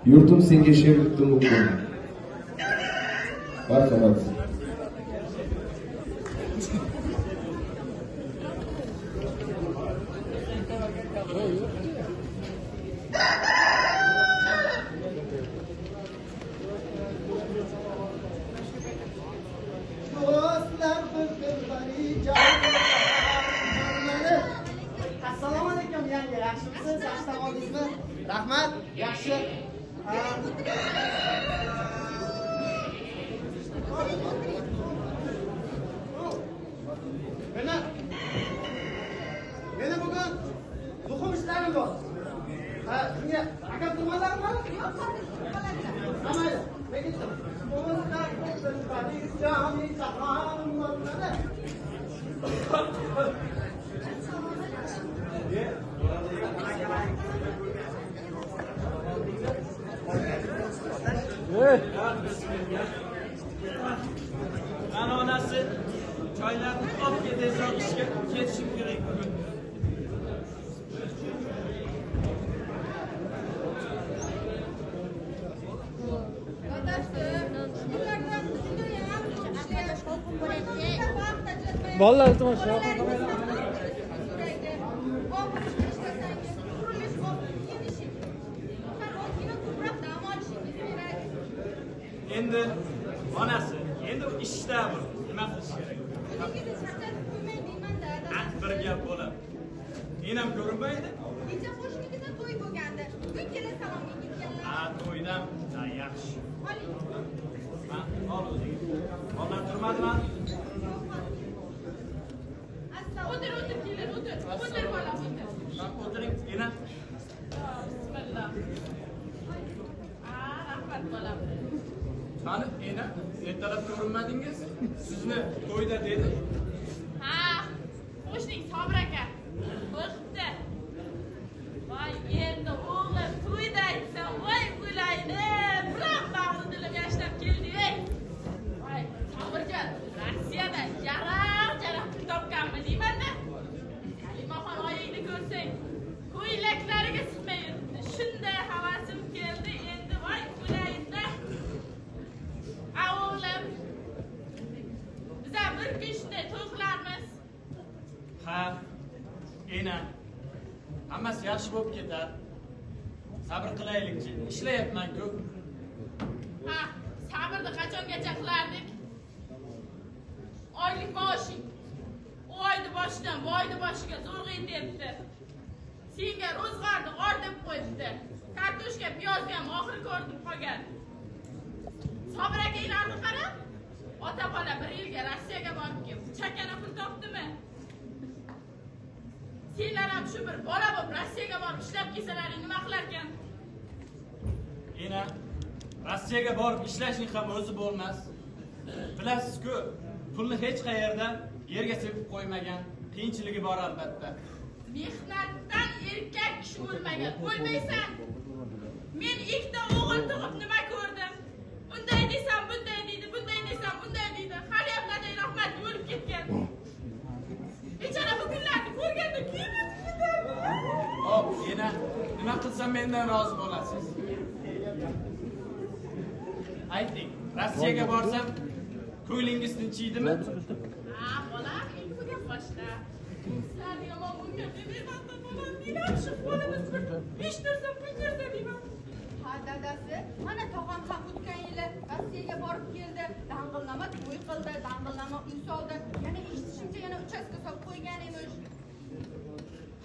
Yurtim senga she'r bitdim bugun. Marhamat. Assalomu alaykum yanga, yaxshimisiz? Yaxshi dam oldingizmi? Rahmat, yaxshi. Meni bugun muhim ishlarim bor. Ha, shunga akam turmalarim bor? Yo'q, hozir qoladilar. Ha, mayli. Men ketdim. Ana onasi choylarni olib kel, tezroq ishga ketishim kerak bugun. Bolalar iltimos. Endi onasi, endi ishda bu. Nima qilish kerak? Bir gap bo'ladi. Enam ko'rinmaydi. Kecha qo'shnikida to'y bo'lgandi. Bugun kelin salomga ketganlar. Ha, to'ydan yaxshi. Oling. Ha, ol o'zingiz. Bolalar turmadimi? O'tir, o'tir kelin, o'tir. O'tir bolam, o'tir. O'tiring, ena. Bismillah. Rahmat bolam. Qani, ena, ertalab ko'rinmadingiz? Sizni to'yda dedi. Ha, qo'shning Sobir aka. Qo'rqdi. Voy, endi o'g'lim to'yda aytsam, voy o'layni, biroq bag'ri dilim yashnab keldi, ey. Voy, Sobirjon, Rossiyadan jaraq-jaraq pul topganmi deyman-da. Kalimaxon oyingni ko'rsang, ko'ylaklariga sig'may yuribdi. Shunday havasim keldi, endi voy o'layinda. A o'g'lim, biz ham bir kun shunday to'y qilarmiz. Ha, ena, hammasi yaxshi bo'lib ketar. Sabr qilaylikchi, ishlayapman-ku. Ha, sabrni qachongacha qilardik? Oylik maoshing u oyni boshidan bu oyni boshiga zo'rg'a yetyapti. Senga ro'zg'orni g'or deb qo'yibdi. Kartoshka, piyozni ham oxiri ko'rinib qolgan. Sobir akanglarni qara, ota bola bir yilga Rossiyaga borib kelib, chakana pul topdimi? Senlar ham shu bir bola bo'lib Rossiyaga borib ishlab kelsalaring nima qilarkan? Ena, Rossiyaga borib ishlashning ham o'zi bo'lmas. Bilasiz-ku, pulni hech qayerda yerga sepib qo'ymagan, qiyinchiligi bor albatta. Mehnatdan erkak kishi o'lmagan, o'lmaysan. Men ikkita o'g'il tug'ib nima ko'rdim? Unday desam bunday deydi, bunday desam bunday deydi. Hali ham daday rahmat o'lib ketgan. Bechora bu kunlarni ko'rganda kuyib ketadi. Hop, ena, nima qilsam mendan rozi bo'lasiz? Ayting, Rossiyaga borsam ko'nglingiz tinchiydimi? Ha, bolam, endi bu gap boshqa. Sizlarni yomon bunga demayman-da, bolam, men ham shu qo'limiz bir ish tursa, pul tursa deyman. Ha, dadasi, mana tog'am ham o'tgan yili Rossiyaga borib keldi, dang'illama to'y qildi, dang'illama uy soldi. Yana eshitishimcha yana uchastka solib qo'ygan emish.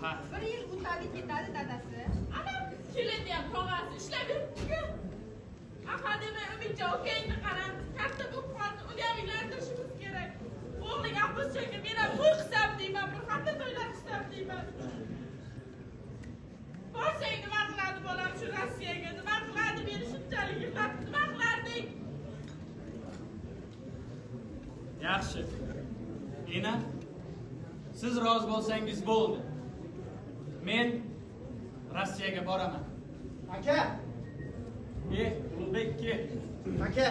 Ha. Bir yil o'tadi ketadi dadasi. Ana, kelinni ham tog'asi ishlab yuribdi-ku. Aha demay Umidjon ukangni qarang, katta bo'lib qoldi, uni ham uylantirishimiz kerak. O'g'ling Abbosjonga men ham to'y qilsam deyman, bir hafta to'ylar qilsam deyman. Borsang nima qiladi bolam shu Rossiyaga, nima qiladi meni shunchalik yig'latib, nima qilardik? Yaxshi. Ena, siz rozi bo'lsangiz bo'ldi. Men Rossiyaga boraman. Aka. Ulug'bek, ke. Aka,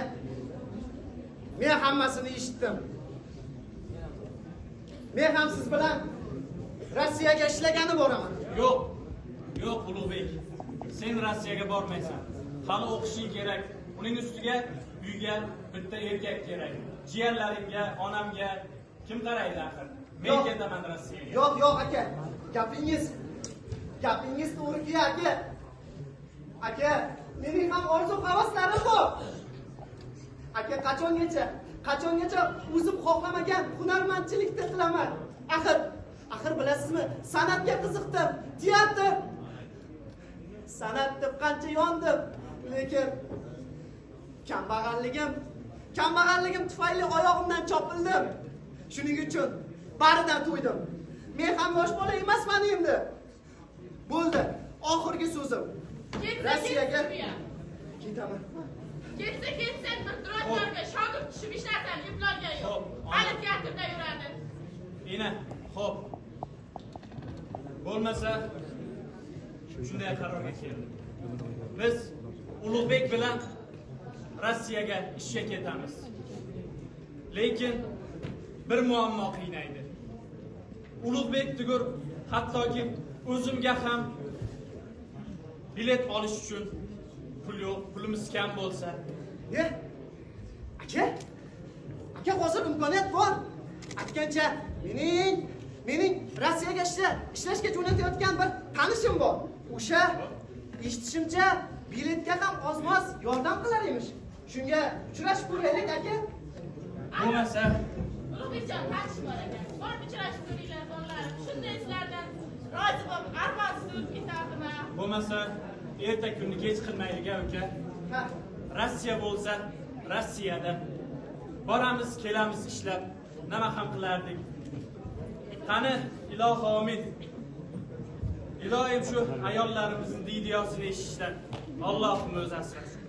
men hammasini eshitdim. Men ham siz bilan Rossiyaga ishlagani boraman. Yo'q, yo'q Ulug'bek. Sen Rossiyaga bormaysan. Hali o'qishing kerak. Uning ustiga uyga bitta erkak kerak. Jiyanlaringga, onamga kim qaraydi axir? Men ketaman Rossiyaga. Yo'q, yo'q aka. Gapingiz to'g'riki aka. Aka, mening ham orzu havaslarim bor. Aka, qachongacha o'zim xohlamagan hunarmandchilikni qilaman? Axir bilasizmi, san'atga qiziqdim, teatr. San'at deb qancha yondim, lekin kambag'alligim tufayli oyog'imdan chopildim. Shuning uchun baridan to'ydim. Men ham yosh bola emasman endi. Bo'ldi, oxirgi so'zim. Rossiyaga ketaman. Ketsa ketsin, bir duradgorga shogird tushib hech narsani eplolgan yo'q. Hali teatrda yuradi. Ena, xo'p. Bo'lmasa shunday qarorga keldim. Biz Ulug'bek bilan Rossiyaga ishga ketamiz. Lekin bir muammo qiynaydi. Ulug'bek tugur, hattoki o'zimga ham bilet olish uchun pul yo'q, pulimiz kam bo'lsa. Aka, aka hozir imkoniyat bor. Aytgancha, mening Rossiyaga ishlashga jo'natayotgan bir tanishim bor. O'sha eshitishimcha biletga ham ozmoz yordam qilar emish. Shunga uchrashib ko'raylik aka. Bo'lmasa Ulug'bekjon tanish bor ekan. Borib uchrashib ko'ringlar bolalar. Shunday sizlardan rozi bo'lib armonsiz o'tib ketardim. Bo'lmasa erta kunni kech qilmaylik aka. Rossiya bo'lsa, Rossiyada boramiz, kelamiz ishlab, nima ham qilardik. Qani ilohi amin. Iloyim shu ayollarimizning diydiyosini eshitishdan Allohim o'zi asrasin.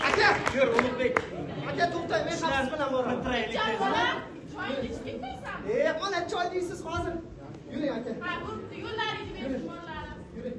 Aka, yur Ulug'bek. Aka to'xtang, men ham siz bilan boraman. Choyni ichib ketmaysanmi? Mana choy deysiz hozir. Yuring aka. Ha, bo'pti, yo'llaringizni bersin bolalar. Yuring.